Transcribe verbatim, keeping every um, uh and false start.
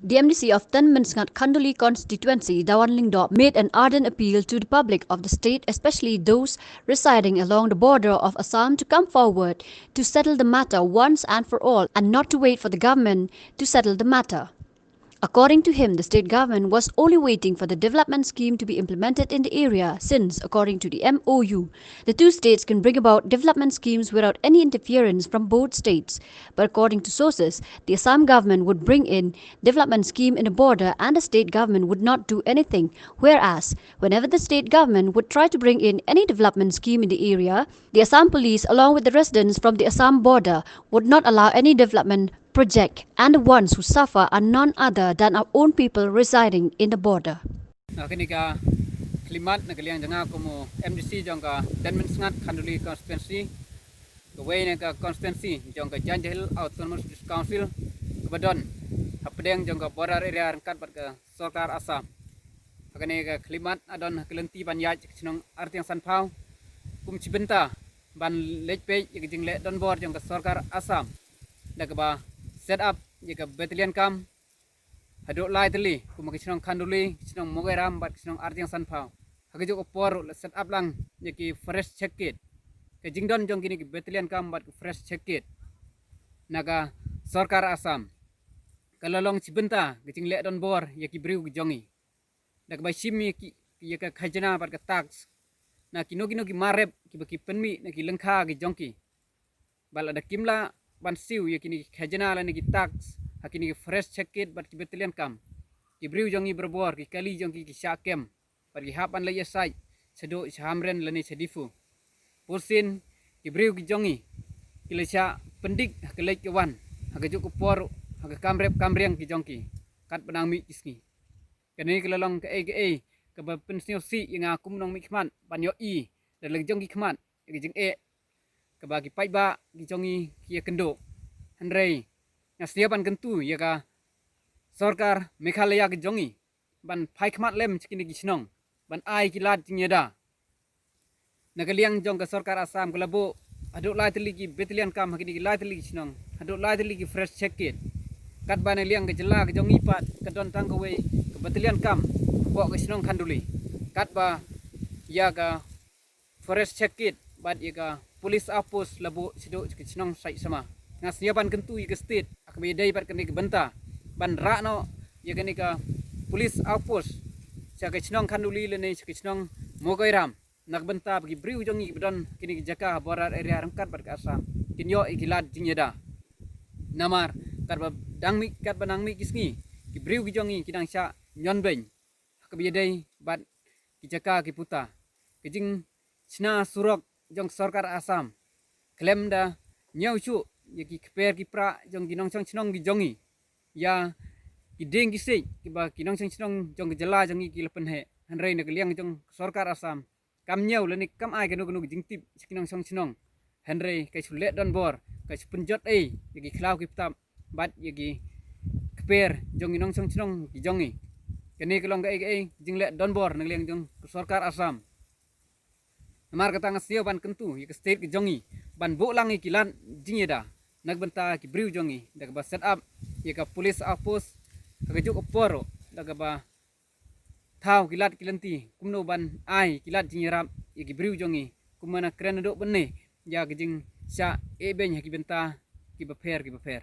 The M D C of Tenmensngat Khanduli constituency, Dawan Lyngdoh, made an ardent appeal to the public of the state, especially those residing along the border of Assam, to come forward to settle the matter once and for all and not to wait for the government to settle the matter. According to him, the state government was only waiting for the development scheme to be implemented in the area, since, according to the M O U, the two states can bring about development schemes without any interference from both states. But according to sources, the Assam government would bring in development scheme in the border and the state government would not do anything. Whereas, whenever the state government would try to bring in any development scheme in the area, the Assam police, along with the residents from the Assam border, would not allow any development project, and the ones who suffer are none other than our own people residing in the border. Na kane ka khlimat na ka liang jong nga kum u M D C jong ka Tenmensngat Khanduli constituency, kawei na ka constituency jong ka Jaintia Hills Autonomous District Council, kaba don hapdeng jong ka border area ryngkat bad ka sorkar Assam. Ha kane ka khlimat nga don ha ka lynti ban ïaid ka shnong Artiang Sanphaw kum shi bynta ban leit peit ïa ka jingleh donbor jong ka sorkar Assam da kaba set up ïa ka battalion camp haduh lai tylli kum ka shnong Khanduli, shnong Mogairam bad ka shnong Artiang Sanphaw. Ha kajuh ka por ruh la set up lang ïa ki forest check gate. Ka jingdon jong kine ki battalion camp bad ki forest check gate na ka sorkar Assam ka la long shi bynta ka jingleh donbor ïa ki briew ki jong ngi da kaba shim ïa ki, ïa ka khajna bad ka tax na kino kino ki mar rep kiba ki pynmih na ki lyngkha ki jong ki. Bad lada kim lah ban siew ïa kine ki khajna lane ki tax ha kine ki forest check gate bad ki battalion camp, ki briew jong ngi barabor, ki kali jong ki, ki shah kem bad ki hap ban leit ïasaid shaduh sha Hamren lane sha Diphu. Bunsien ki briew ki jong ngi ki la shah pyndik ha ka leit ka wan, ha kajuh ka por, ha ka kam rep kam riang ki jong ki katba nang mih ki sngi. Kane ka la long kaei kaei kaba pynsngewsih ïa nga kum u nongmihkhmat ban ïohi da la ki jong ki khmat ïa ka jingeh kaba ki paidbah ki jong ngi ki ïakynduh. Hynrei nga sngewbha ban kyntu ïa ka sorkar Meghalaya ki jong ngi ban phai khmat lem sha kine ki shnong ban ai ki lad jingïada. Na ka liang jong ka sorkar Assam ka la buh haduh lai tylli ki battalion camp ha kine ki lai tylli ki shnong, haduh lai tylli ki forest check gate. Katba na liang ka jylla ka jong ngi pat ka don tang kawei ka battalion camp hapoh ka shnong Khanduli. Katba ïa ka forest check gate bad ïa ka police outpost la buh shaduh ka shnong Saitsama. Nga sngewbha ban kyntu ïa ka state ha kaba ïadei bad kane ka bynta ban rah noh ïa kane ka police outpost sha ka shnong Khanduli lane sha ka shnong Mogairam, na ka bynta ba ki briew jong ngi kiba don kine ki jaka ha border area ryngkat bad ka Assam kin ïoh ïa ki lad jingïada. Namar katba dang mih, katba nang mih ki sngi, ki briew ki jong ngi ki dang shah ñion beiñ ha kaba ïadei bad ki jaka ki puta. Ka jingshna surok jong ka sorkar Assam khlem da ñiew shuh ïa ki kper ki prah jong ki nongshong shnong ki jong ngi, ïa ki dieng ki siej kiba ki nongshong shnong jong ka jylla jong ngi ki la pynheh. Hynrei na ka liang jong ka sorkar Assam kam ñiew lane kam ai kano kano ka jingtip sha ki nongshong shnong. Hynrei ka shu leh donbor, ka shu pynjot ei ïa ki khlaw ki btap bad ïa ki kper jong ki nongshong shnong ki jong ngi. Kane ka long kaei kaei ka jingleh donbor na ka liang jong ka sorkar Assam. Namar kata nga sngewbha ban kyntu ïa ka state ka jong ngi ban buh lang ïa ki lad jingïada na ka bynta ki briew jong ngi da kaba set up ïa ka police outpost ha kajuh ka por ruh da kaba thaw ki lad ki lynti kumno ban ai ki lad jingïarap ïa ki briew jong ngi, kumno ban kren naduh mynne ïa ka jingshah eh beiñ ha ki bynta kiba pher kiba pher.